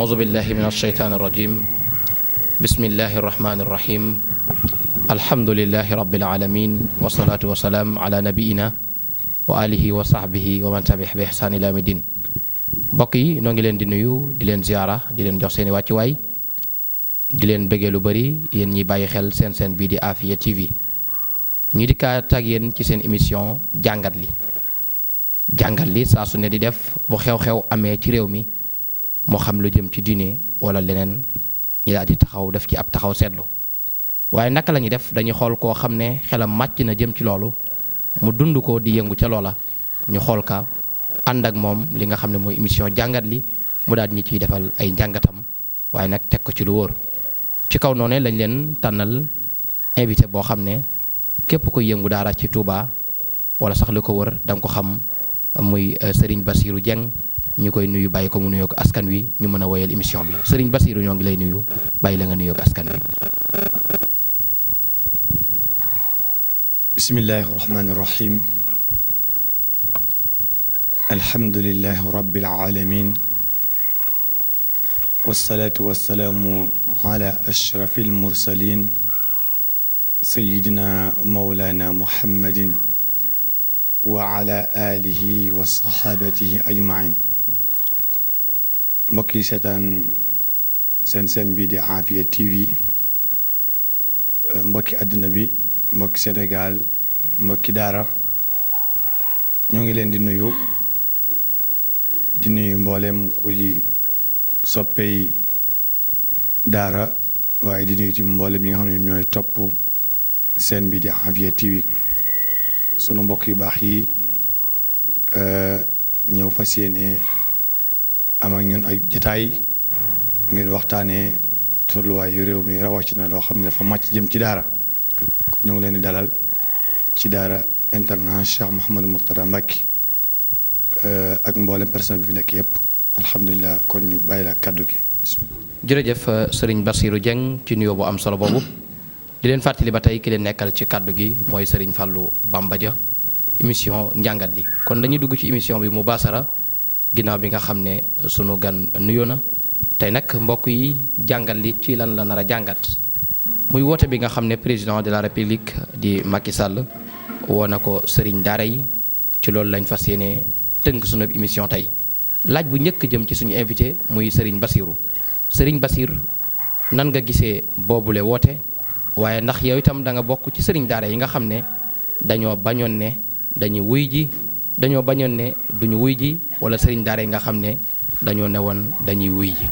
أعوذ بالله من الشيطان الرجيم بسم الله الرحمن الرحيم الحمد لله رب العالمين والصلاة والسلام على نبينا وآله وصحبه ومن تبعه بإحسان إلى يوم الدين. mbokk yi noo ngi leen di nuyu di leen ziara di leen jox seeni wàccuwaay di leen bëggee lu bari yéen ñi bàyyi xel seen bii di Afia TV ñu di kaat ak yéen ci seen émission jàngat li saa su ne di def bu xew-xew amee ci réew mi moo xam lu jëm ci diine wala leneen ñi daal di taxaw def ci ab taxaw seetlu waaye naka la ñuy def dañuy xool koo xam ne xelam màcc na jëm ci loolu mu dund ko di yëngu ca loola ñu xool ka ànd ak moom li nga xam ne mooy émission jàngat li mu daal ñi ciy defal ay njàngatam waaye nag teg ko ci lu wóor ci kaw noonu lañ leen tànnal invité boo xam ne képp ko yëngu daara ci Touba wala sax li ko wër da nga ko xam muy Serigne Bassirou Dieng ñu koy nuyu bàyyi ko mu nuyoo ko askan wi ñu mën a woyal émission bi Serigne Bassirou ñoo ngi lay nuyu bàyyi la nga nuyoo ko askan wi. bismillahi rahmani rahim alhamdulillahi rabbil alamin wassalatu wassalamu ala ashrafil mursalin sayyidina mawlana muhammadin wa ala alihi wa sahabatihi ajmain mbokk yi seetaan seen bii di Afia TV mbokki àdduna bi mbokki Sénégal mbokki daara ñoo ngi leen di nuyu mboolem kuy soppey daara waaye di nuyu ci mboolem ñi nga xam ne ñooy topp seen bii di Afia TV sunu mbokk yu baax yi ñëw fas yéene am ak ñun ay jotaay ngir waxtaanee tolluwaayu réew mi rawatina loo xam ne dafa màcc jëm ci daara kon ñu ngi leen di dalal ci daara internat Cheikh Mouhamadou Mourtada Mbacké ak mboolem personnel bi fi nekk yëpp alhamdulilah kon ñu bàyyi la kàddu gi bismillah. jërëjëf Serigne Bassirou Dieng ci nuyoo bu am solo boobu di leen fàttali ba tey ki leen nekkal ci kàddu gi mooy Serigne Fallou Bamba Dia émission njàngat li kon dañuy dugg ci émission bi mu baasara ginnaaw bi nga xam ne sunu gan nuyoo na tey nag mbokk yi jàngat li ci lan la nar a jàngat muy woote bi nga xam ne président de la république di Macky Sall woo na ko Serigne daara yi ci loolu lañ fas yéene tënk sunu émission tey laaj bu njëkk jëm ci suñu invité muy Serigne Bassirou nan nga gisee boobule woote waaye ndax yow itam da nga bokk ci Serigne daara yi nga xam ne dañoo bañoon ne dañuy wuy ji dañoo bañoon ne duñu wuy ji wala Serigne daara yi nga xam ne dañoo ne woon dañuy wuy ji.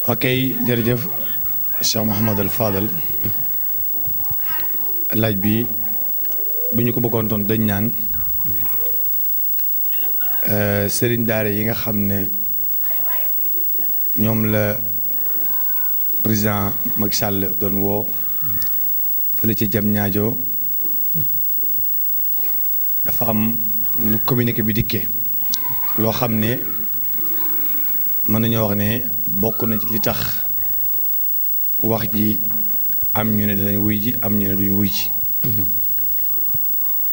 ok jërëjëf Cheikh Mouhamadou Fadal laaj bi bu ñu ko bëggoon toon dañ naan Serigne daara yi nga xam ne ñoom la président Macky Sall doon woo fële ci jam ñaajo dafa am nu communiqué bi dikkee loo xam ne mën nañoo wax ne bokk na ci li tax wax ji am ñu ne danañ wuy ji am ñu ne duñ wuy ji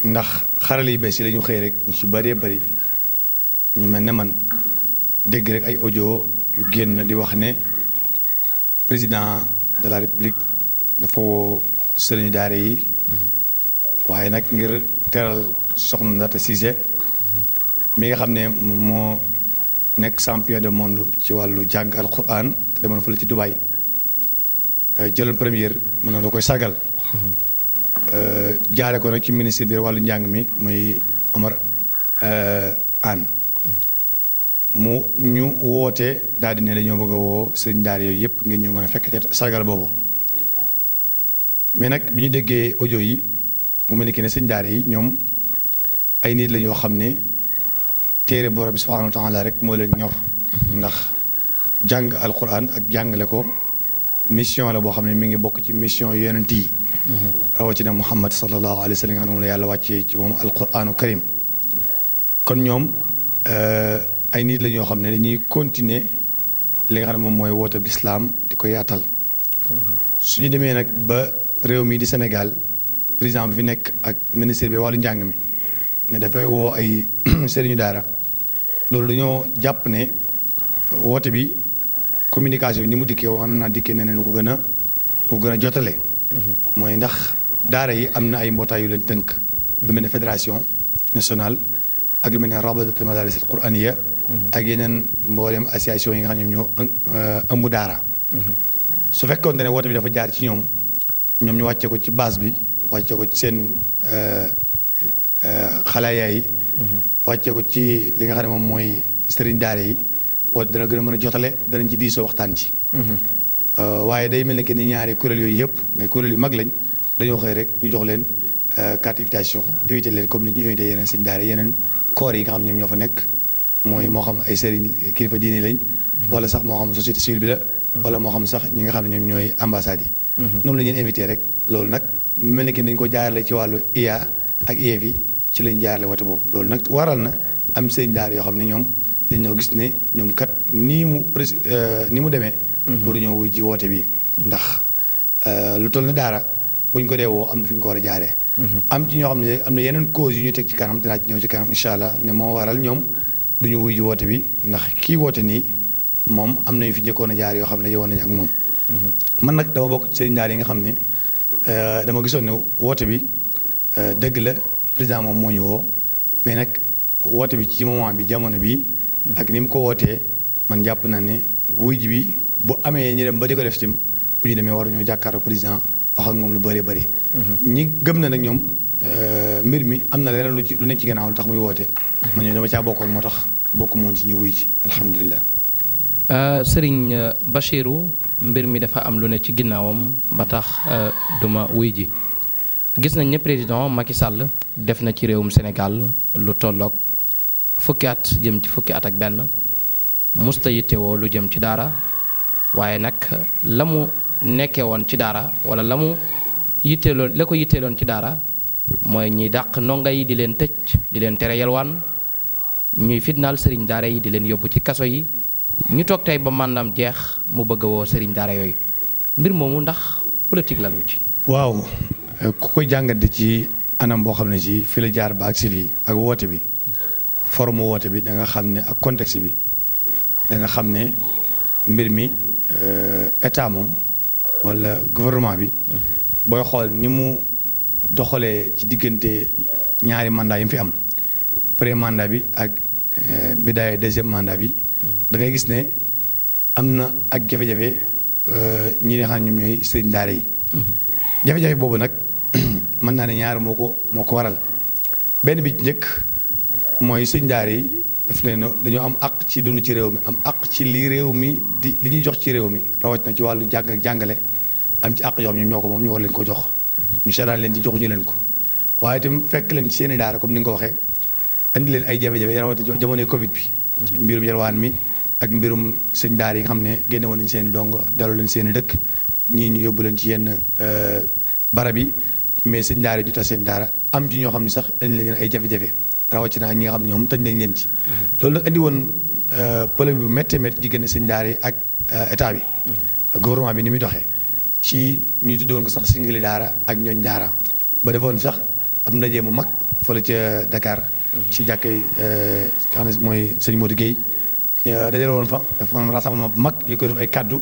ndax xarale yu bees yi lañu xëy rek ñu ci bëree bëri ñu mel ne man dégg rek ay audio yu génn di wax ne président de la république dafa woo sëriñu daara yi waaye nag ngir teral soxna Ndata Cissé mi nga xam ne moo nekk champion du monde ci wàllu jàng alquran te demoon fële ci Dubaï jëloon première mu ne da koy sagal jaare ko nag ci ministre bi wàllu njàng mi muy Omar Anne mu ñu woote daal di ne dañoo bëgg a woo sëriñ daara yooyu yëpp ngir ñu mën a fekk ca sargal boobu mais nag bi ñu déggee audio yi mu mel ni que ne sëriñ daara yi ñoom ay nit la ñoo xam ne téere borom bi subhanahu wa taala rek moo leen ñor ndax jàng alquran ak jàngale ko mission la boo xam ne mi ngi bokk ci mission yonent yi rawatina Muhammad sallallahu alayhi wa sallam nga xam ne moom la yàlla wàccee ci moom alquranu karim kon ñoom ay nit la ñoo xam ne dañuy continuer li nga xam ne moom mooy woote bi islaam di ko yaatal suñu demee nag ba réew mi di Sénégal président bi fi nekk ak ministre bi wàllu njàng mi ne dafay woo ay sëriñu daara loolu dañoo jàpp ne woote bi communication bi ni mu dikkee war naa dikkee neneen lu ko gën a jotale. mooy ndax daara yi am na ay mbootaay yu leen tënk. lu mel ne fédération nationale ak lu mel ne rabitatul madaris al qur'aniya ak yeneen mboolem association yi nga xam ne ñoom ñoo ëmb daara. su fekkoon ne woote bi dafa jaar ci ñoom ñu wàcce ko ci base bi wàcce ko ci seen xalaaya yi. wàcce ko ci li nga xam ne moom mooy sëriñ daara yi woote dana gën a mën a jotale danañ ci diisoo waxtaan ci. waaye day mel ne que ni ñaari kuréel yooyu yëpp ngay kuréel yu mag lañ dañoo xëy rek ñu jox leen carte invitation invité leen comme ni ñu invité yeneen sëriñ daara yeneen koor yi nga xam ne ñoom ñoo fa nekk mooy moo xam ay sëriñ kilifa diini lañ. wala sax moo xam société civile bi la. wala moo xam sax ñi nga xam ne ñoom ñooy ambassades yi. noonu la ñu invité rek loolu nag mel ne que dañ ko jaarale ci wàllu IA ak IEF yi ci lañ jaarale woote boobu loolu nag waral na am sëriñ daara yoo xam ne ñoom dañoo gis ne ñoom kat ni mu demee. pour ñëw wuy ji woote bi ndax lu toll ne daara buñ ko dee woo am na fi ñu ko war a jaaree. am ci ñoo xam ne am na yeneen cause yu ñu teg ci kanam dinaa ci ñëw ci kanam incha allah ne moo waral ñoom du ñu wuy ji woote bi ndax kii woote nii moom am na yu fi njëkkoon a jaar yoo xam ne yowoon nañu ak moom. man nag dama bokk ci sëriñ daara yi nga xam ne dama gisoon ne woote bi dëgg la président moom moo ñu woo mais nag woote bi ci moment bi jamono bi ak ni mu ko wootee man jàpp naa ne wuy ji bi. bu amee ñu dem ba di ko def tim bu ñu demee war ñoo jàkkaarloo président wax ak moom lu bëree bëri. ñi gëm na nag ñoom mbir mi am na leneen lu nekk ci gannaaw lu tax muy woote. man ñoo dama caa bokkoon moo tax bokk moon ci ñu wuy ci alhamdulilah. Sëriñ Bachirou mbir mi dafa am lu ne ci ginnaawam ba tax duma wuy ji gis nañ ne président Macky Sall def na ci réewum Sénégal lu tolloog fukki at jëm ci fukki at ak benn musta yittewoo lu jëm ci daara. waaye nag la mu nekkee woon ci daara wala la ko yitteeloon ci daara mooy ñiy dàq ndongo yi di leen tëj di leen tere yalwaan ñuy fitnaal sëriñ daara yi di leen yóbbu ci kaso yi ñu toog tey ba màndam jeex mu bëgg a woo sëriñ daara yooyu mbir moomu ndax politique la lu ci. waaw ku koy jàngate ci anam boo xam ne ci fi la jaar ba ak si fii ak woote bi forme woote bi da nga xam ne ak contexte bi da nga xam ne mbir mi. État moom wala gouvernement bi booy xool ni mu doxalee ci diggante ñaari mandat yi mu fi am premier mandat bi ak bidaaya deuxième mandat bi da ngay gis ne am na ak jafe-jafe ñi nga xam ne ñoom ñooy sëriñ daara yi. jafe-jafe boobu nag mën naa ne ñaar moo ko waral benn bi njëkk mooy sëriñ daara yi. daf leen dañoo am àq ci dund ci réew mi am àq ci li réew mi di li ñuy jox ci réew mi rawatina ci wàllu jàng ak jàngale am ci àq yoo xam ñoo ko moom ñu war leen ko jox. ñu seetaan leen ci joxuñu leen ko waaye itam fekk leen ci seen i daara comme ni nga ko waxee andi leen ay jafe-jafe rawatina jamonoy Covid bi. mbirum yalwaan mi ak mbirum sëñ daara yi nga xam ne génne woon nañ seen i dong daloo leen seen i dëkk ñii ñu yóbbu leen ci yenn barab yi mais sëñ daara yi ñu tas seen daara am ci ñoo xam ne sax dañ leen ay jafe-jafe. rawatina ak ñi nga xam ne ñoom tëj nañ leen ci. loolu nag andi woon problème bu méttee métti diggante sëñ daara yi ak état bi. gouvernement bi ni muy doxee ci ñu tudd woon ko sax singili daara ak ñooñ daara ba defoon sax am ndaje mu mag fële ca Dakar. ci jàkkee xam ne mooy sëñ Modou Guèye dajale woon fa dafa woon rassemblement bu mag yu koy def ay kaddu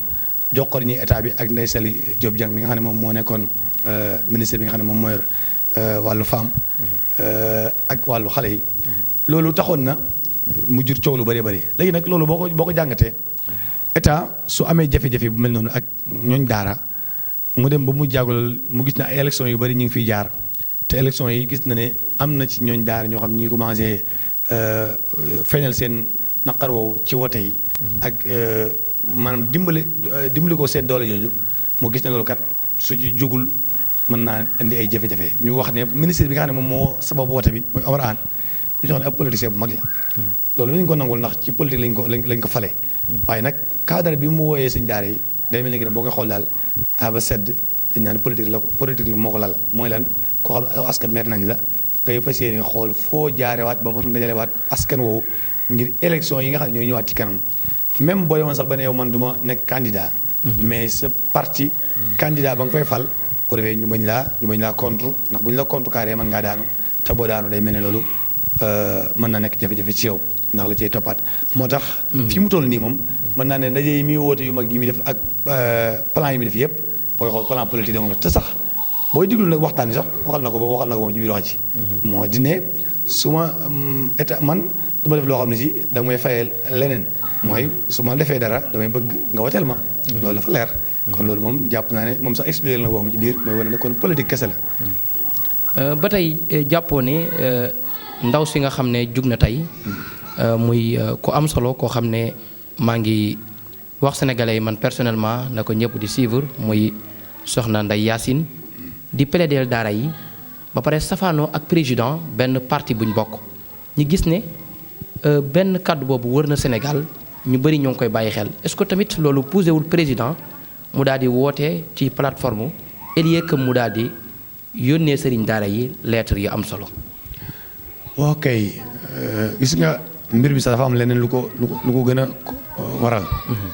jox ko ñi état bi ak Ndeye Saly Diop Dieng mi nga xam ne moom moo nekkoon ministre bi nga xam ne moom moo yor wàllu femme. ak wàllu xale yi. loolu taxoon na mu jur coow lu bëree bëri léegi nag loolu boo ko jàngatee état su amee jafe-jafe bu mel noonu ak ñooñ daara mu dem ba mu jàggal mu gis na ay élections yu bëri ñu ngi fiy jaar te élections yi gis na ne am na ci ñooñ daara ñoo xam ñi commencé feeñal seen naqar woowu ci wote yi. ak maanaam dimbali ko seen doole jooju moo gis ne loolu kat su ci jugul. mën naa indi ay jafe-jafe ñu wax ne ministre bi nga xam ne moom moo sabab woote bi mooy Omar Anne ñu jox ne ab politicien bu mag la. loolu lañ ko nangul ndax ci politique lañ ko fale. waaye nag cadre bi mu wooyee sëñ daara yi day mel ni que ne boo koy xool daal ba sedd dañ naan politique la moo ko lal mooy lan koo xam ne askan mer nañ la ngay fas yéene xool foo jaarewaat ba mën dajalewaat askan woowu ngir élection yi nga xam ne ñooy ñëwaat ci kanam même boo demoon sax ba ne yow man du ma nekk candidat. mais sa parti candidat ba nga fay fal. bu defee ñu bañ laa contre ndax bu ñu la contre carré mën ngaa daanu te boo daanu day mel ne loolu mën na nekk jafe-jafe ci yow ndax la cay toppaat moo tax. fi mu toll nii moom mën naa ne ndaje yi muy woote yu mag yi muy def ak plan yi muy def yëpp booy xool plan politique dong la te sax booy diglu nag waxtaan bi sax waxal na ko moom ci biir wax ci. moo di ne su ma état man du ma def loo xam ne si da may fayal leneen mooy su ma defee dara damay bëgg nga wateel ma. loolu dafa leer. kon loolu moom jàpp naa ne moom sax expliqué na wax ci biir mooy wane ne kon politique kese la. ba tey jàppoo ne ndaw si nga xam ne jug na tey muy ku am solo koo xam ne maa ngi wax sénégalais yi man personnellement na ko ñëpp di suivre muy soxna Ndeye Yacine di plaider daara yi ba pare safaanoo ak président benn parti buñ bokk ñu gis ne benn kàddu boobu wër na Sénégal ñu bëri ñoo ngi koy bàyyi xel est-ce que tamit loolu poussé wul président mu daal di woote ci plateforme au lieu que mu daal di yónnee sëriñ daara yi lettre yu am solo. waaw kay gis nga mbir bi sax dafa am leneen lu ko gën a waral.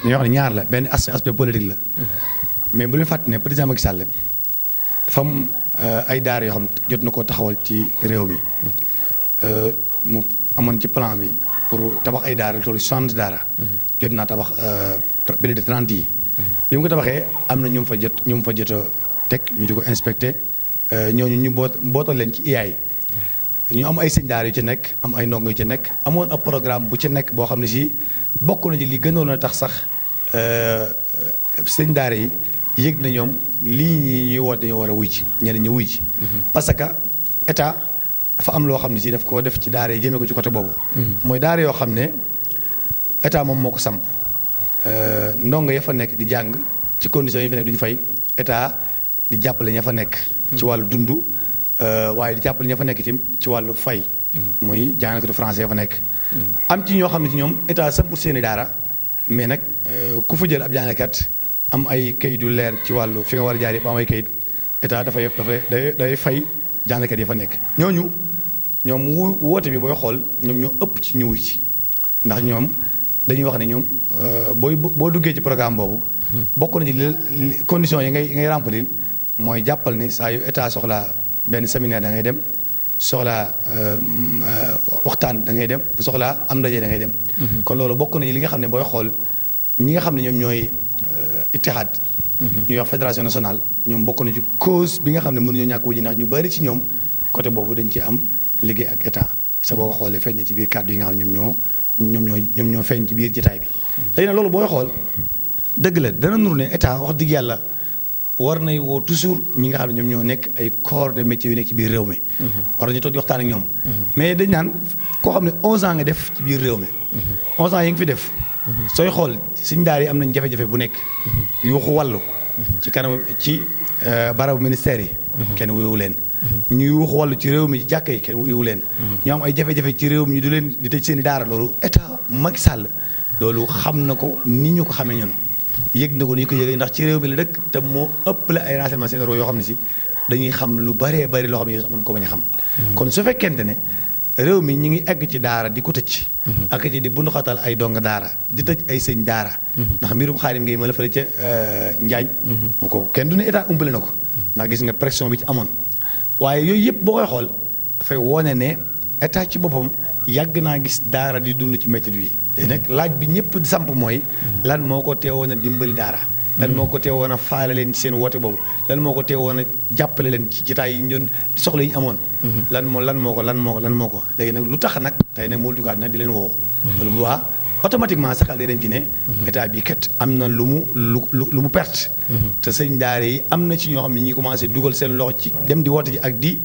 dañuy wax ne ñaar la benn aspect politique la. mais bu leen fàtte ne président Macky Sall dafa am ay daara yoo xam jot na koo taxawal ci réew mi. mu amoon ci plan bi pour tabax ay daara toll 60 daara. jot naa tabax plus de 30 yi. bi mu ko tabaxee am na ñu mu fa jot a teg ñu di ko inspecté ñooñu ñu bootal leen ci IAI. ñu am ay sëñ daara yu ci nekk am ay ndongo yu ci nekk amoon ab programme bu ci nekk boo xam ne si bokk na ci li gënoon a tax sax sëñ daara yi yëg na ñoom lii ñuy woote dañoo war a wuy ci ñeneen ñi wuy ci. parce que état dafa am loo xam ne si daf koo def ci daara yi jëmee ko ci côté boobu. mooy daara yoo xam ne état moom moo ko samp ndongo ya fa nekk di jàng ci conditions yi fa nekk duñu fay état di jàppale ña fa nekk. ci wàllu dund. waaye di jàppale ña fa nekk itam ci wàllu fay. muy jàngalekatu français fa nekk. am ci ñoo xam ne ci ñoom état sampul seeni daara mais nag ku fa jël ab jàngalekat am ay kayit yu leer ci wàllu fi nga war a jaar yëpp am ay kayit état dafay fay jàngalekat yi fa nekk. ñoom woote bi booy xool ñoom ñoo ëpp ci ñu wuy ci ndax ñoom dañuy wax ne ñoom boo duggee ci programme boobu. bokk na ci conditions yi ngay remplir mooy jàppal ni saa yu état soxlaa benn séminaire da ngay dem soxlaa waxtaan da ngay dem soxlaa am ndaje da ngay dem. kon loolu bokk na ci li nga xam ne booy xool ñi nga xam ne ñoom ñooy ittihaad. ñuy wax fédération nationale ñoom bokk na ci cause bi nga xam ne mënuñoo ñàkk wuji ndax ñu bari ci ñoom côté boobu dañ ci am liggéey ak état sa boo ko xoolee feeñ na ci biir kàddu yi nga xam ne ñoom ñoo feeñ ci biir jotaay bi. léegi nag loolu booy xool dëgg la dana nuru ne état wax dëgg yàlla. war nay woo toujours ñi nga xam ne ñoom ñoo nekk ay corps de métier yu nekk ci biir réew mi. war nañu toog di waxtaan ak ñoom. mais dañ naan koo xam ne 11 ans nga def ci biir réew mi. 11 ans yi nga fi def. sooy xool suñ daara yi am nañ jafe-jafe bu nekk. yuuxu wàllu. ci kanam ci barabu ministère yi. kenn wuyu leen. ñu yuuxu wàllu ci réew mi ci jàkka yi kenn wuyu leen. ñu am ay jafe-jafe ci réew mi ñu du leen di tëj seen i daara loolu état Macky Sall loolu xam na ko ni ñu ko xamee ñun. yëg na ko ni ñu ko yëgee ndax ci réew mi la dëkk te moo ëpp la ay renseignements généraux yoo xam ne si dañuy xam lu bëree bëri loo xam ne sax mën ko bañ a xam. kon su fekkente ne réew mi ñu ngi egg ci daara di ko tëj. ak ci di bunduxatal ay dong daara di tëj ay sëñ daara. ndax mbirum Xaadim Ngay ma la fële ca Njaañ. mu ko kenn du ne état umpale na ko. ndax gis nga pression bi ci amoon. waaye yooyu yëpp boo koy xool dafay wone ne état ci boppam yàgg naa gis daara di dund ci méthode yi. léegi nag laaj bi ñëpp di samp mooy. lan moo ko teewoon a dimbali daara. lan moo ko teewoon a faale leen ci seen woote boobu. lan moo ko teewoon a jàppale leen ci jotaay yi ñu doon soxla yi ñu amoon. lan moo ko léegi nag lu tax nag tey nag moo dugaat nag di leen woo. loolu bu baax automatiquement saxal day dem ci ne. état bi kat am na lu mu perte. te sëñ daara yi am na ci ñoo xam ne ñi commencé dugal seen loxo ci dem di woote ji ak di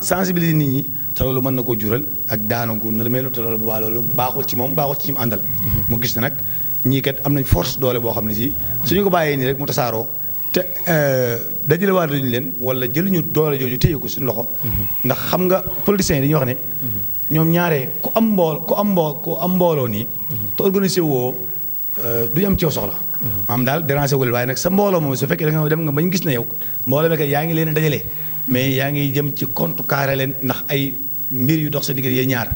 sensibiliser nit ñi te loolu mën na koo jural ak daana gu nërmeelu te loolu bu baax loolu baaxul ci moom baaxul ci ñi mu àndal. mu gis ne nag ñii kat am nañ force doole boo xam ne si suñu ko bàyyee nii rek mu tasaaroo te dajale waa dañu leen wala jëluñu doole jooju téye ko suñu loxo. ndax xam nga politiciens yi dañuy wax ne. ñoom ñaaree ku am mbooloo nii. te organisé woo du ñu am ci yow soxla. maanaam daal déranger wu leen waaye nag sa mbooloo moom su fekkee da nga dem nga bañ gis ne yow mbooloo bi yaa ngi leen dajale mais yaa ngi jëm ci compte carré leen ndax ay mbir yu dox sa diggante yee ñaar.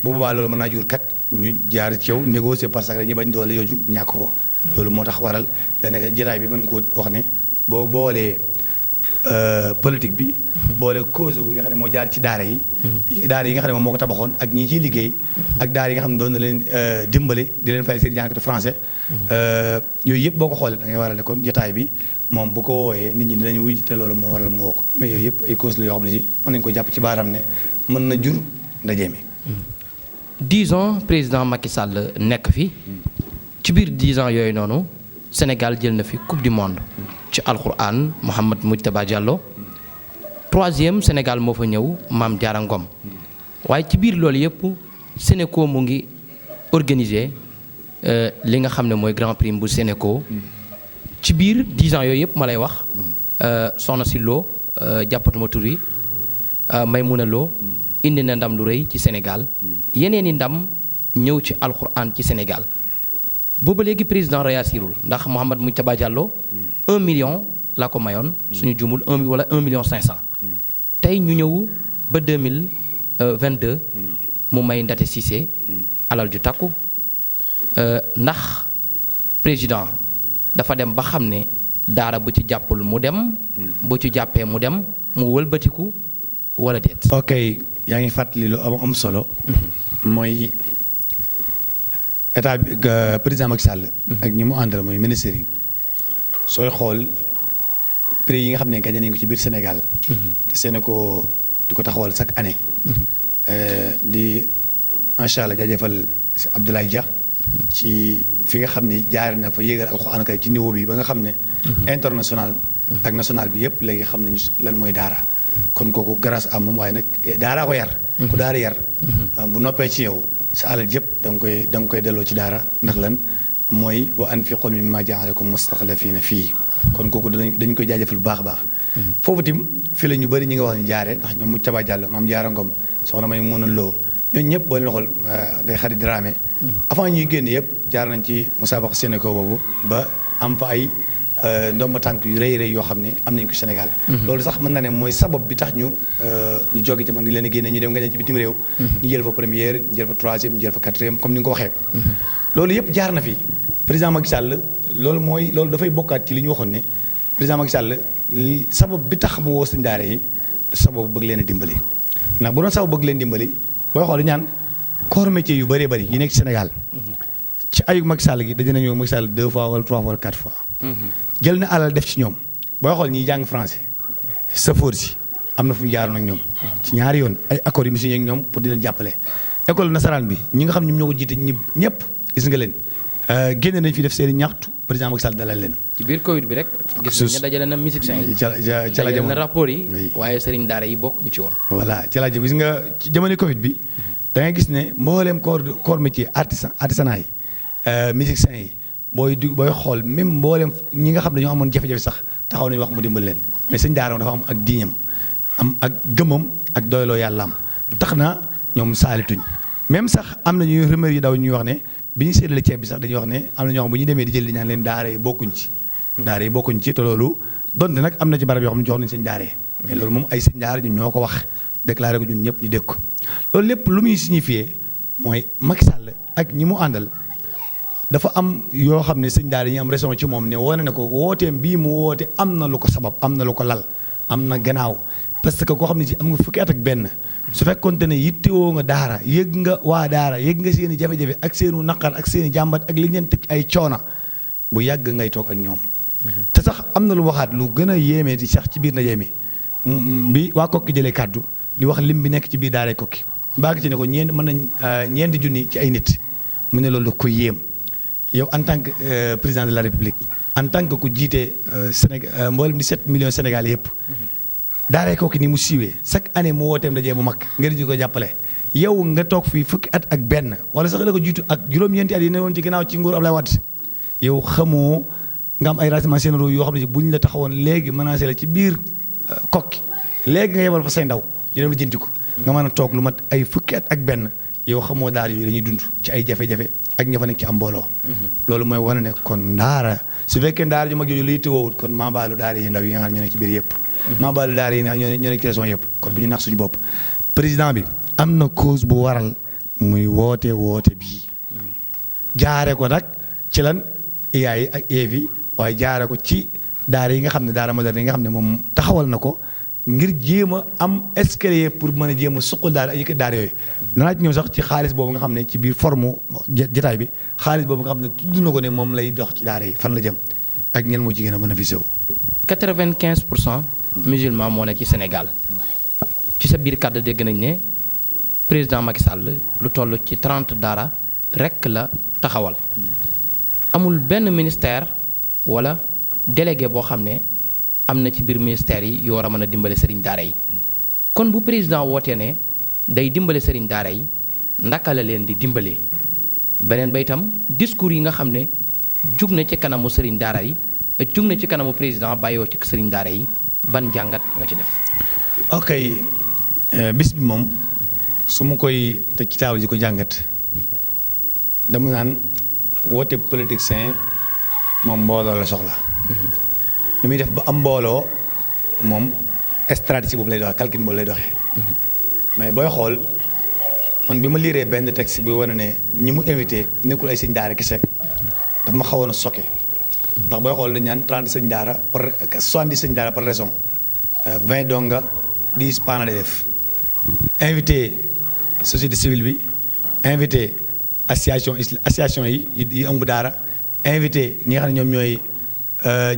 bu boobaa loolu mën naa jur kat ñu jaar ci yow négocier parce que dañuy bañ doole yooju ñàkk ko. loolu moo tax waral daanaka jataay bi mën ko wax ne boo boolee politique bi. boole cause yi nga xam ne moo jaar ci daara yi daara yi nga xam ne moom moo ko tabaxoon ak ñi ciy liggéey ak daara yi nga xam ne doon na leen dimbali di leen fay seen jàngkatu français yooyu yëpp boo ko xoolee da ngay waral ne kon jotaay bi moom bu ko wooyee nit ñi dinañu wuy te loolu moo waral mu woo ko mais yooyu yëpp ay cause la yoo xam ne si mën nañu ko jàpp ci baaram ne mën na jur ndaje mi 10 ans président Macky Sall nekk fi ci biir 10 ans yooyu noonu Sénégal jël na fi coupe du monde ci alquran Mouhamed Moujtaba Diallo 3e Sénégal moo fa ñëw Mame Diarra Ngom waaye ci biir loolu yëpp Sénéco mu ngi organiser li nga xam ne mooy grand prix bu Sénéco ci biir 10 ans yooyu yëpp ma lay wax soxna si Lo jàppatuma tur yi Maymuna Lo indi na ndam lu rëy ci Sénégal yeneen i ndam ñëw ci alquran ci Sénégal booba léegi président réussirul ndax Mouhamed Moujtaba Diallo 1 million la ko mayoon suñu jumul 1 million 500 tey ñu ñëw ba 2022 mu may Ndaté Cissé alal ju takku ndax président dafa dem ba xam ne daara bu ci jàppul mu dem bu ci jàppee mu dem mu wëlbatiku wala déet. ok yaa ngi fàttali lu am solo mooy état bi président Macky Sall ak ñi mu àndal mooy ministère yi sooy xool prix yi nga xam ne gagné nañ ko ci biir Sénégal te Sénéco di ko taxawal chaque année di macha allah jaajëfal si Abdoulaye Dia ci fi nga xam ne jaar na fa yéegal alxuraan kay ci niveau bi ba nga xam ne international ak national bi yëpp léegi xam nañu lan mooy daara kon kooku grâce à moom waaye nag daaraa ko yar ku daara yar bu noppee ci yow sa alal yëpp da nga koy delloo ci daara ndax lan mooy wa anfiqu mimma jaalakum mustaxlafiina fii kon kooku dañ koy jaajëfal bu baax a baax foofu tim fii la ñu bëri ñi nga wax ni jaaree ndax ñoom Moujtaba Diallo Mame Diarra Ngom soxna may mën a loo ñooñu ñëpp boo leen xool day xarit Dramé avant ñuy génn yëpp jaar nañ ci musaabaqa Sénéco boobu ba am fa ay ndomba tànk yu rëy rëy yoo xam ne am nañ ko Sénégal loolu sax mën na ne mooy sabab bi tax ñu jóge ci man ngi leen a génne ñu dem nga ci bitim réew ñu jël fa première ñu jël fa troisième ñu jël fa quatrième comme ni nga ko waxee loolu yëpp jaar na fi président Macky Sall loolu dafay bokkaat ci li ñu waxoon ne président Macky Sall sabab bi tax mu woo sëñ daara yi sabab bëgg leen a dimbali ndax bu doon sabab bëgg leen dimbali booy xool ñaan corps métier yu bëree bëri yi nekk ci Sénégal ci ayu Macky Sall gi daje nañu Macky Sall 2 fois wala 3 fois wala 4 fois jël na alal def ci ñoom booy xool ñiy jàng français safoor si am na fu ñu jaaroon ak ñoom ci ñaari yoon ay accords yu mu signé ak ñoom pour di leen jàppale école nasaraan bi ñi nga xam ne ñoo ko jiite ñëpp gis nga leen génne nañ fi def seen i ñaxtu président Macky Sall dalal leen. ci biir Covid bi rek. gis nañ ne dajale na musiciens yi. ca la jamono rapport yi. waaye sëriñ daara yi bokk ñu ci woon. voilà ca la gis nga ci jamono Covid bi da ngay gis ne mbooleem corps métier artisanat yi musiciens yi booy xool même mbooleem ñi nga xam ne dañoo amoon jafe-jafe sax taxaw nañu wax mu dimbal leen mais sëñ daara dafa am ak diiñam am ak gëmam ak doyloo yàllaam tax na ñoom saalituñ même sax am na ñuy rumeur yi daw ñuy wax ne bi ñu séddale ceeb bi sax dañuy wax ne am na ñoo xam bu ñu demee di jël di ñaan leen daara yi bokkuñ ci te loolu donte nag am na ci barab yoo xam ne jox nañ seen daara mais loolu moom ay seen daara ñun ñoo ko wax déclaré ko ñun ñëpp ñu dégg ko loolu lépp lu muy signifié mooy Macky Sall ak ñi mu àndal dafa am yoo xam ne sëñ daara yi ñu am raison ci moom ne wane ne ko wooteem bii mu woote am na lu ko sabab am na lu ko lal am na gannaaw parce que koo xam ne si am nga fukki at ak benn su fekkonte ne yittewoo nga daara yëg nga waa daara yëg nga seen i jafe-jafe ak seenu naqar ak seen i jàmbat ak li ngeen teg ay coona bu yàgg ngay toog ak ñoom te sax am na lu waxaat lu gën a yéemee di sax ci biir ndaje mi bi waa kokki jëlee kàddu di wax lim bi nekk ci biir daaray kokki baag ci ne ko ñeenti junni ci ay nit mu ne loolu da ko yéem yow en tant que président de la république en tant que ku jiite Sénégal mboolem 17 millions Sénégal yëpp daaray kokki ni mu siiwee chaque année mu wooteem dajee mu mag ngeen di ko jàppale yow nga toog fii fukki at ak benn wala sax la ko jiitu ak juróom-ñeenti at yi ne woon ci ginnaaw ci nguur Abdoulaye Wade yow xamoo nga am ay renseignements généraux yoo xam ne bu ñu la taxawoon léegi menacé la ci biir kokki léegi nga yebal fa say ndaw ñu dem la jënti ko nga mën a toog lu mat ay fukki at ak benn yow xamoo daara yooyu dañuy dund ci ay jafe-jafe ak ña fa nekk ci am mbooloo loolu mooy wane ne kon daara su fekkee daara ju mag jooju liy tëwoowut kon maa baalu daara yi ndaw yi nga xam ne ñoo nekk ci biir yëpp maa baalu daara yi nga xam ne ñoo nekk ci région yëpp kon bu ñu nax suñu bopp président bi am na cause bu waral muy woote bii jaare ko nag ci lan IA yi ak EFI waaye jaare ko ci daara yi nga xam ne daara moderne yi nga xam ne moom taxawal na ko ngir jéem a am escalier pour mën a jéem a suqal daara yëkkat daara yooyu. danaa ci ñëw sax ci xaalis boobu nga xam ne ci biir forme jotaay bi xaalis boobu nga xam ne tudd na ko ne moom lay dox ci daara yi fan la jëm ak ñenn moo ci gën a bénéficié wu. 95% musulman moo ne ci Sénégal ci sa biir kàddu dégg nañ ne président Macky Sall lu toll ci 30 daara rekk la taxawal. amul benn ministère wala délégué boo xam ne am na ci biir ministère yi yoo war a mën a dimbale sëriñ daara yi kon bu président wootee ne day dimbale sëriñ daara yi ndaka la leen di dimbalee beneen ba itam discours yi nga xam ne jug na ci kanamu sëriñ daara yi jug na ci kanamu président bàyyoo ci sëriñ daara yi ban jàngat nga ci def. ok bis bi moom su ma koy te ci taabal ji ko jàngat dama naan woote politicien moom mbooloo la soxla. nu muy def ba am mbooloo moom stratégie boobu lay doxee calcul boobu lay doxee. mais booy xool man bi ma liiree benn texte bi wane ne ñi mu invité nekkul ay sëñ daara kese dafa ma xawoon a sokke ndax booy xool dañ ñaan 30 sëñ daara par 70 sëñ daara par raison 20 donga 10 parents d'élèves invité société civile bi invité association yi ëmb daara invité ñi nga xam ne ñoom ñooy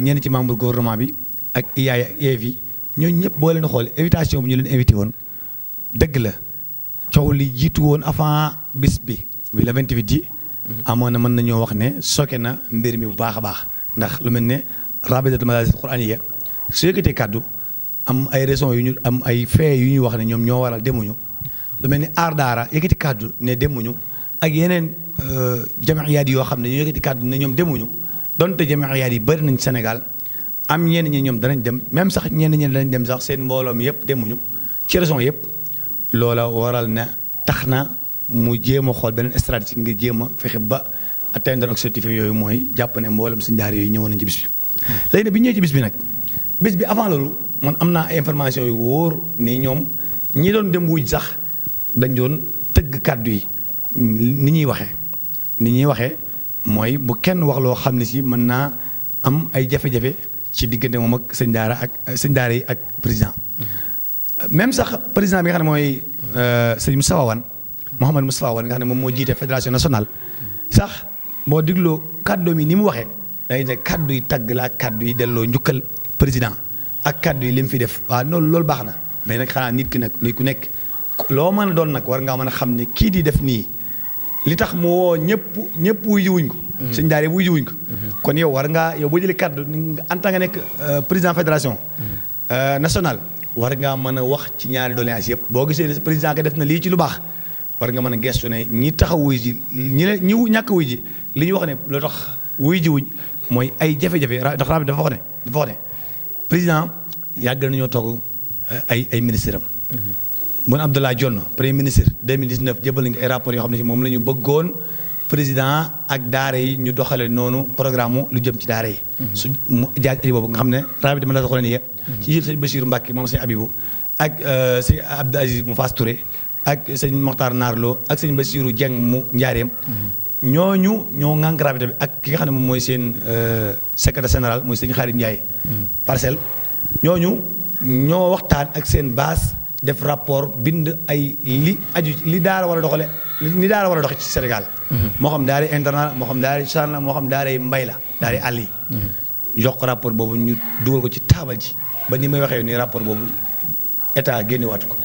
ñenn ci membre gouvernement bi ak IAA ak IEF yi ñooñu ñëpp boo leen xool invitation bi ñu leen invité woon dëgg la coow li jiitu woon avant bis bi muy le 28 ji. amoon na mën nañoo wax ne sokke na mbir mi bu baax a baax ndax lu mel ne rabitatul madaaris quraaniyya su yëkkatee kàddu am ay raisons yu ñu am ay faits yu ñuy wax ne ñoom ñoo waral demuñu lu mel ni aar daara yëkkati kàddu ne demuñu ak yeneen jamiyaat yoo xam ne ñu yëkkati kàddu ne ñoom demuñu donte jamiyaat yi bëri nañ Sénégal am ñenn ñi ñoom danañ dem même sax ñenn ñi danañ dem sax seen mbooloo mi yëpp demuñu ci raison yëpp loola waral na tax na mu jéem a xool beneen stratégie ngir jéem a fexe ba atteindre objectif yooyu mooy jàpp ne mboolem si njaar yooyu ñëwoon nañ ci bis bi. léegi nag bi ñëwee ci bis bi nag bis bi avant loolu man am naa information yu wóor ni ñoom ñi doon dem wuj sax dañ doon tëgg kàddu yi ni ñuy waxee mooy bu kenn wax loo xam ne si mën naa am ay jafe-jafe ci diggante moom ak sëñ daara yi ak président. même sax président bi nga xam ne mooy sëñ Moustapha Wane Mouhamed Moustapha Wane nga xam ne moom moo jiite fédération nationale sax boo digloo kàddu mi ni mu waxee day ne kàddu yi tagg la ak kàddu yi delloo njukkal président ak kàddu yi li mu fi def waaw loolu baax na mais nag xanaa nit ku nekk loo mën a doon nag war ngaa mën a xam ne kii di def nii li tax mu woo ñëpp wuy ji wuñ ko. sëñ daara wuy ji wuñ ko. kon yow war ngaa yow boo jëlee kàddu en tant que nekk président fédération nationale war ngaa mën a wax ci ñaari doléances yëpp boo gisee ne président ka def na lii ci lu baax war nga mën a gestu ne ñi taxaw wuy ji ñi ñàkk wuy ji li ñu wax ne loo tax wuy ji wuñ mooy ay jafe-jafe ndax rabi dafa wax ne président yàgg nañoo toog ay ministre am. Boun Abdallah Dionne premier ministre 2019 jébal nañu ay rapports yoo xam ne si moom la ñu bëggoon président ak daara yi ñu doxale noonu programme lu jëm ci daara yi. su mu jaaj aji boobu nga xam ne rabi dama la soxla nii ci yëpp sëñ Bassirou Mbacke moom sëñ Abibou ak sëñ Abdou Aziz mu Fass Touré ak sëñ Mokhtar Narlo ak sëñ Bassirou Dieng mu Njaareem ñooñu ñoo ŋànk rabita bi ak ki nga xam ne moom mooy seen secrétaire général mooy sëñ Khadim Ndiaye parcelle ñooñu ñoo waxtaan ak seen base def rapport bind ay li aju li daara war a doxale li daara war a doxe ci Sénégal moo xam daara internat moo xam daara chan la moo xam daara mbay la daara àll yi jox ko rapport boobu ñu dugal ko ci taabal ji ba ni may waxee nii rapport boobu état génne waatu ko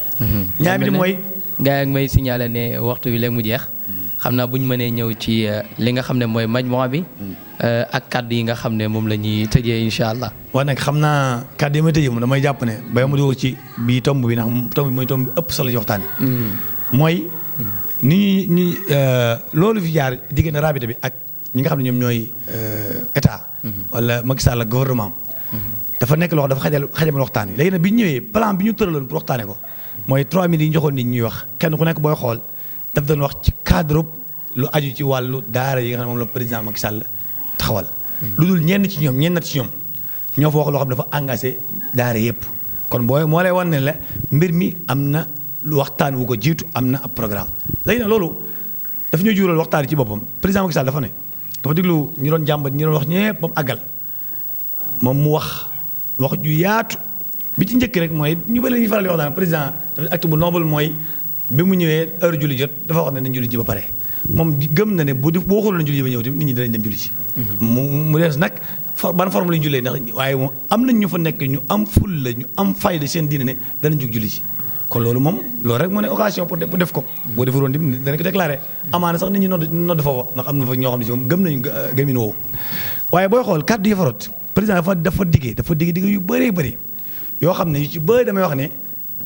ñaar bi di mooy gaa yi may signalé ne waxtu bi léegi mu jeex xam naa bu ñu mënee ñëw ci li nga xam ne mooy majmua bi ak kàddu yi nga xam ne moom la ñuy tëjee incha allah. waaw nag xam naa kàddu yi may tëjee moom damay jàpp ne ba ma dugal ci bii tomb bi ndax tomb bi mooy tomb bi ëpp solo ci waxtaan bi mooy ni ñuy loolu fi jaar diggante rabita bi ak ñi nga xam ne ñoom ñooy état wala Macky Sall ak gouvernement dafa nekk loo xam dafa xajamal waxtaan wi léegi nag bi ñu ñëwee plan bi ñu tëraloon pour waxtaane ko mooy 3000 yi ñu joxoon nit ñuy wax kenn ku nekk booy xool daf doon wax ci cadre lu aju ci wàllu daara yi nga xam ne moom la président Macky Sall taxawal lu dul ñenn ci ñoom ñoo fa wax loo xam ne dafa engagé daara yëpp kon moo lay wan ne la mbir mi am na waxtaan wu ko jiitu am na ab programme léegi nag loolu dafa ñuy jural waxtaan yi ci boppam président Macky Sall dafa déglu ñu doon jàmbat ñu doon wax ñëpp ba mu àggal moom mu wax ju yaatu bi ci njëkk rek mooy ñu bëri la ñuy faral di wax naan président dafa acte bu noble mooy bi mu ñëwee heure julli jot dafa wax ne nañ julli ji ba pare moom gëm na ne boo xooloon julli ji ba ñëw tamit nit ñi danañ dem julli ci mu des nag ban forme la ñu jullee ndax waaye moom am nañ ñu fa nekk ñu am ful la ñu am fayda seen diine ne danañ jóg julli ci kon loolu moom loolu rek moo ne occasion pour def ko boo defaroon tamit danañ ko déclaré amaana sax nit ñi nodd foofa ndax am na fa ñoo xam ne si moom gëm nañu gëmin woowu waaye booy xool kàddu yi fa rot président dafa digg yu bëree bëri yoo xam ne yu ci bëri damay wax ne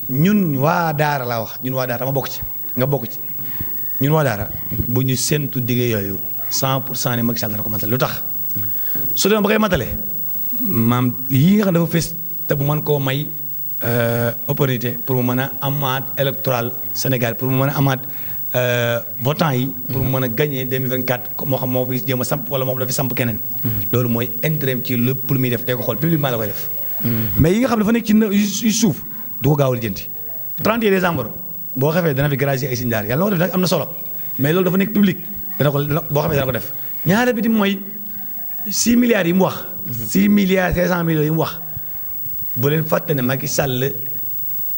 ñun waa daara laa wax ñun waa daara ma bokk ci nga bokk ci ñun waa daara bu ñu séntu diggee yooyu 100% ne Macky Sall dana ko matal lu tax su demee ba koy matale maam yii nga xam dafa fees te bu mën koo may opportunité pour mu mën a amaat électoral Sénégal pour mu mën a amaat votants yi pour mu mën a gagner 2024 moo xam moo fi jéem a samp wala moo dafa samp keneen loolu mooy intérêt ci lépp pour muy def day ko xool publiquement la koy def mais yi nga xam dafa nekk ci suuf du ko gaaw a lijjanti 31 décembre boo xefee dana fi gracier ay signaar yàlla na ko def nag am na solo mais loolu dafa nekk public boo xefee dana ko def ñaare bi di mooy 6 milliards yi mu wax 6 milliards 500 millions yi mu wax bu leen fàtte ne Macky Sall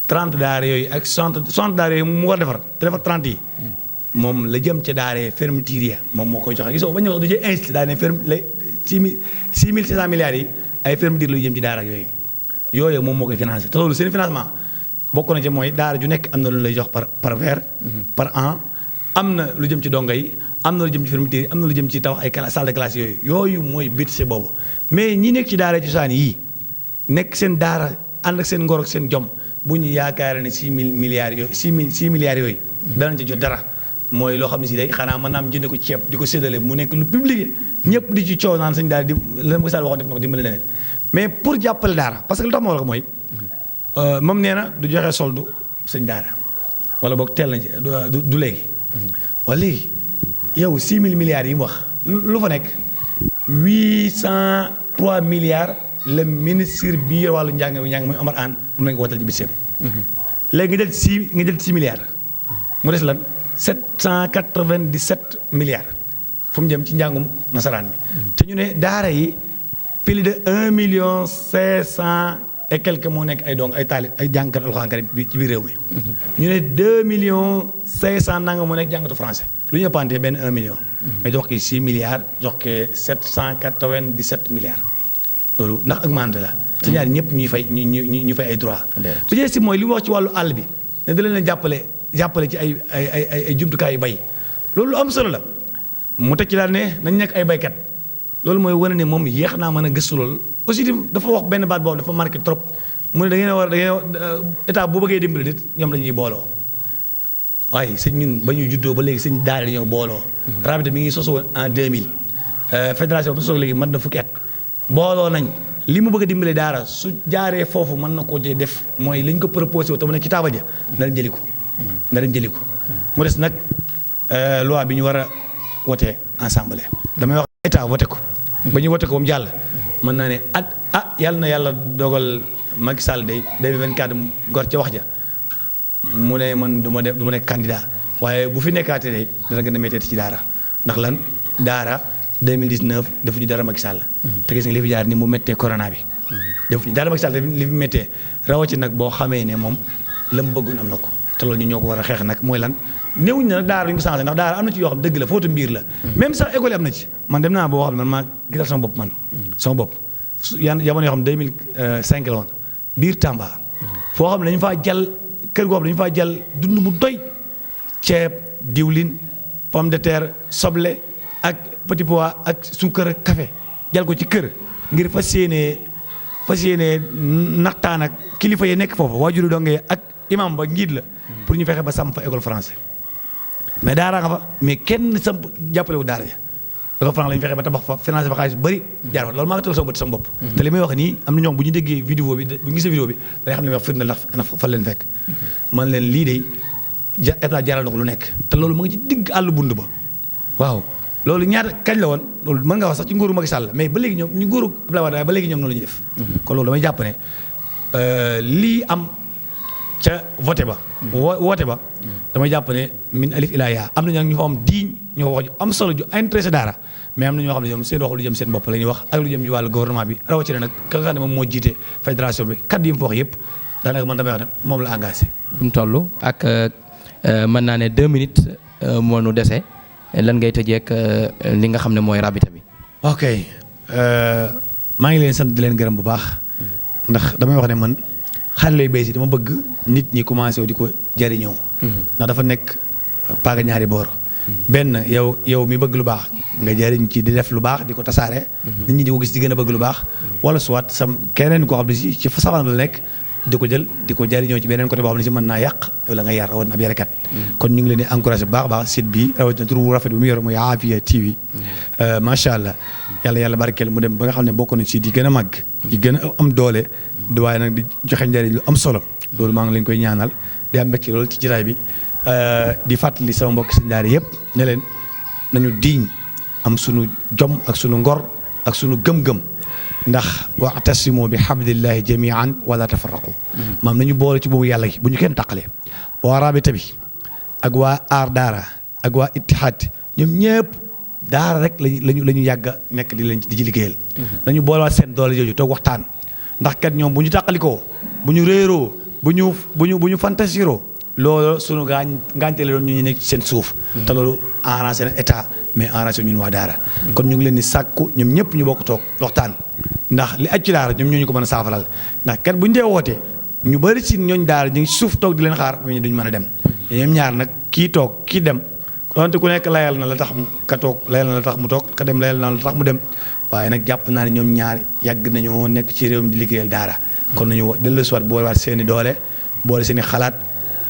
30 daara yooyu ak 60 daara yooyu mu war defar te defar 30 yi moom la jëm ca daara fermeture ya moom moo koy joxe gisoo ba ñu wax du cee insisté daa ne ferme 6.500 milliards yi ay fermeture luy jëm ci daara ak yooyu moom moo koy financé te loolu seen financement bokk na ci mooy daara ju nekk am na lu lay jox par weer par an am na lu jëm ci donga yi am na lu jëm ci fermeture yi am na lu jëm ci tabax ay salle de classe yooyu mooy budget boobu mais ñi nekk ci daara cosaan yii nekk seen daara ànd ak seen ngor ak seen jom bu ñu yaakaar ne 6 milliards yooyu 6 milliards yooyu danañ ci jot dara mooy loo xam ne si day xanaa mën naa am jënd ko ceeb di ko séddale mu nekk lu public ñëpp di ci coow naan sañ daara di la ma ko Sall waxoon def na ko dimbale leneen mais pour jàppale daara parce que lu tax ma wax ko mooy moom nee na du joxe soldu sëñ daara wala boog teel na ci du léegi wala léegi yow 6 000 milliards yi mu wax lu fa nekk 803 milliards le ministre bi yor wàllu njàng muy Omar Anne moom lañ ko watal ci biseem léegi nga jël 6 milliards mu des lan 797 milliards fu mu jëm ci njàngum nasaraan mi te ñu ne daara yi plus de 1.500.000 et quelque moo nekk ay dong ay taalib ay jàngkat alxuraan karim ci biir réew mi ñu ne 2.500.000 nanga moo nekk jàngatu français lu ñu ëppantee benn 1 million nga jox ki 6 milliards jox ki 797 milliards loolu ndax ak maante la te ñaar ñëpp ñuy fay ay droit bi ci si mooy li mu wax ci wàllu àll bi ne da leen jàppale ci ay jumtukaay yu bay loolu lu am solo la mu teg ci daal ne nañ nekk ay baykat loolu mooy wane ne moom yéex naa mën a gëstu loolu aussi dafa wax benn baat boobu dafa marqué trop mu ne da ngeen état bu bëggee dimbali nit ñoom dañuy booloo waaye sëñ ñun ba ñu juddoo ba léegi sëñ daara dañoo booloo rabita mi ngi sosu woon en 2000 fédération bi sosu léegi mën na fukki at booloo nañ li mu bëgg a dimbali daara su jaaree foofu mën na koo jee def mooy li ñu ko proposé wu te mu ne ci taaba ja na leen jëli ko mu des nag loi bi ñu war a wote ensemble damay wax état voté ko ba ñu wote ko ba mu jàll mën naa ne yàlla na yàlla dogal Macky Sall day 2024 gor ca wax ja mu ne man du ma nekk candidat waaye bu fi nekkaatee day dana gën a méttee ci daara ndax lan daara 2019 defuñu dara Macky Sall te gis nga li fi jaar ni mu méttee corona bi defuñu dara Macky Sall li fi méttee rawati nag boo xamee ne moom la mu bëggoon am na ko te loolu ñu ñoo ko war a xeex nag mooy lan néewuñu ne nag daara ñu ko changé ndax daara am na ci yoo xam dëgg la footu mbiir la même sax école yi am na ci man dem naa boo xam ne man maa gisal sama bopp jamono yoo xam 2005 la woon biir Tamba foo xam ne dañu faa jàll kër goo xam dañu faa jàll dund bu doy ceeb diwlin pomme de terre soble ak petit pois ak suukar ak café jàll ko ci kër ngir fas yéenee naxtaan ak kilifa yi nekk foofu waajuru dongee ak imam ba njiit la pour ñu fexe ba samp fa école français mais daara nga fa mais kenn samp jàppale wu daara ja école français la ñu fexe ba tabax fa financé fa xaalis bëri jaar fa loolu maa ngi tëgal sama bët sama bopp te li may wax nii am na ñoom bu ñu déggee vidéo bi bu ñu gisee vidéo bi day xam ne may wax firnde ndax fa leen fekk man leen lii de état jaral na ko lu nekk te loolu mu ngi ci digg àll bund ba waaw loolu ñaata kañ la woon loolu mën nga wax sax ci nguuru Macky Sall mais ba léegi ñoom ñu nguuru Abdoulaye Wade ba léegi ñoom noonu la ñuy def kon loolu damay jàpp ne lii am ca voté ba. woote ba. dama jàpp ne min alif ilaa yaa am na ñu fa am diiñ ñu wax ju am solo ju intéressé daara mais am na ñoo xam ne ñoom seen wax lu jëm seen bopp la ñuy wax ak lu jëm ci wàllu gouvernement bi rawatina nag ka nga xam ne moom moo jiite fédération bi kaddu yi mu fa wax yëpp daanaka man damay wax ne moom la engagé. fi mu toll ak mën naa ne 2 minutes moo nu dese lan ngay tëjeek li nga xam ne mooy rabita bi. ok maa ngi leen sant di leen gërëm bu baax ndax damay wax ne man xale lay béy si dama bëgg nit ñi commencé wu di ko jariñoo ndax dafa nekk paaga ñaari boor. benn yow mi bëgg lu baax nga jariñ ci di def lu baax di ko tasaare. nit ñi di ko gis di gën a bëgg lu baax. wala soit keneen koo xam ne ci fa saxaan la nekk di ko jël di ko jariñoo ci beneen côté boo xam ne si mën naa yàq wala nga yar woon ab yarekat. kon ñu ngi leen di encouragé bu baax a baax site bi rawatina turu rafet bi mu yor muy Afia TV. macha allah yàlla barkeel mu dem ba nga xam ne bokk na ci di gën a màgg. di gën a am doole. waaye nag di joxe njariñ lu am solo. loolu maa ngi leen koy ñaanal di am mbégte loolu ci jiraay bi. di fàttali sama mbokk sëñ daara yëpp ne leen nañu diiñ am sunu jom ak sunu ngor ak sunu gëm-gëm ndax wa'tasimu bi hablillahi jami'an wala tafarraqu maam nañu boole ci boobu yàlla gi bu ñu kenn tàqalee waa rabita bi ak waa aar daara ak waa ittihaad ñoom ñëpp daara rek lañu yàgg a nekk di ci liggéeyal nañu boolewaat seen doole jooju toog waxtaan ndax kat ñoom bu ñu tàqalikoo bu ñu réeroo bu ñu fantasiroo loolu sunu ngaañte la doon ñu nekk ci seen suuf. te loolu arrangé na état mais arrangé ñun waa daara. kon ñu ngi leen di sàkku ñoom ñëpp ñu bokk toog waxtaan ndax li aj ci daara ñoom ñoo ñu ko mën a saafaral ndax kat bu ñu dee wootee ñu bëri si ñooñ daara ñu ngi suuf toog di leen xaar mais ñu duñ mën a dem. ñoom ñaar nag kii toog kii dem donte ku nekk layal na la tax ka toog layal na la tax mu toog ka dem layal na la tax mu dem waaye nag jàpp naa ne ñoom ñaar yàgg nañoo nekk ci réew mi di liggéeyal daara. kon nañu dellusiwaat boolewaat seen i doole boole seen i xalaat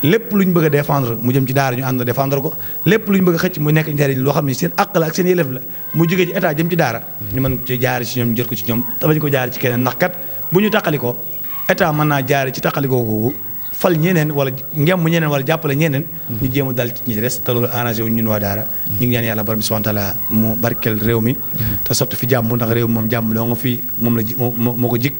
lépp lu ñu bëgg a défendre mu jëm ci daara ñu ànd na défendre ko lépp lu ñu bëgg a xëcc mu nekk njariñ loo xam ne seen àq la ak seen yelef la mu jógee ci état jëm ci daara ñu mën ci jaari ci ñoom jël ko ci ñoom te bañ ko jaari ci keneen ndax kat bu ñu tàqalikoo état mën naa jaari ci tàqalikoo googu fal ñeneen wala ngemm ñeneen wala jàppale ñeneen ñu jéem a dal ci ñi des te loolu arrangé wu ñun waa daara ñu ngi ñaan yàlla borom subhanahu wa taala mu barkeel réew mi te sotti fi jàmm ndax réew mi moom jàmm doo nga fi moom la moo ko jik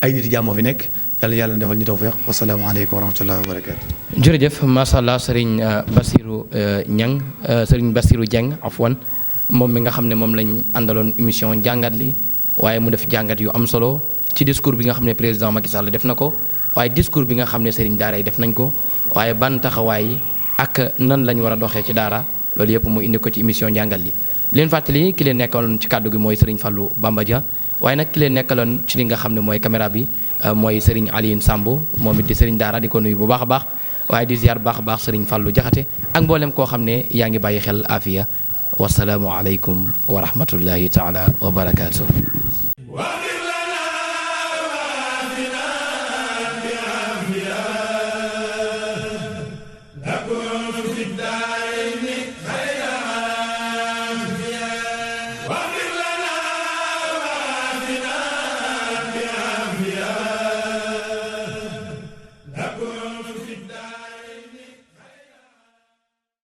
ay nit yi jàmm moo fi nekk yàlla defal ñu tawfiq wasalaamaaleykum wa rahmatullahi wa barakatu jërëjëf macha allah Serigne Bassirou Niang Serigne Bassirou Dieng afwan moom mi nga xam ne moom lañ àndaloon émission jàngat li waaye mu def jàngat yu am solo ci discours bi nga xam ne président Macky Sall def na ko waaye discours bi nga xam ne Serigne daara yi def nañ ko waaye ban taxawaay ak nan lañ war a doxee ci daara loolu yëpp mu indi ko ci émission jàngat li leen fàttali ki leen nekkaloon ci kàddu gi mooy Serigne Fallou Bamba Dia waaye nag ki leen nekkaloon ci li nga xam ne mooy caméra bi mooy Serigne Alioune Samb moom it di Serigne daara di ko nuyu bu baax a baax waaye di ziar bu baax a baax Serigne Fallou Jaxate ak mboolem koo xam ne yaa ngi bàyyi xel Afia wasalaamu aleykum wa rahmatullahi taala wa barakaatu.